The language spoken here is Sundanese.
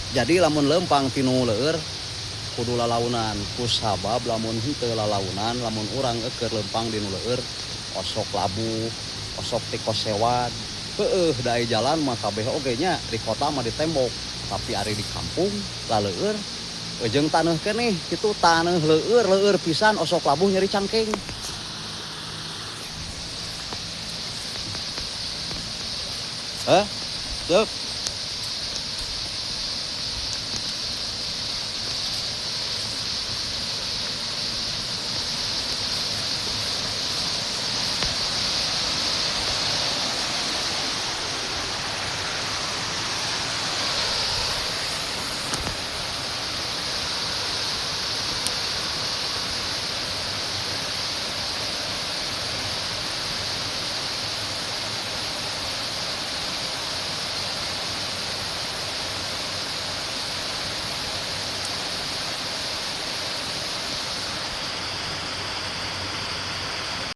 Jadi lamun lempang tinu leur kudu lalaunan kusabab lamun henteu lalaunan lamun urang keur lempang dinu leur osok labuh, osok tikosewad. Heueuh da aya jalan mah kabeh oge nya di kota mah di tembok, tapi ari di kampung laleur jeung taneuh keneh kitu taneuh leur leur pisan osok labuh nyeri cangkeng. Hah? Sup.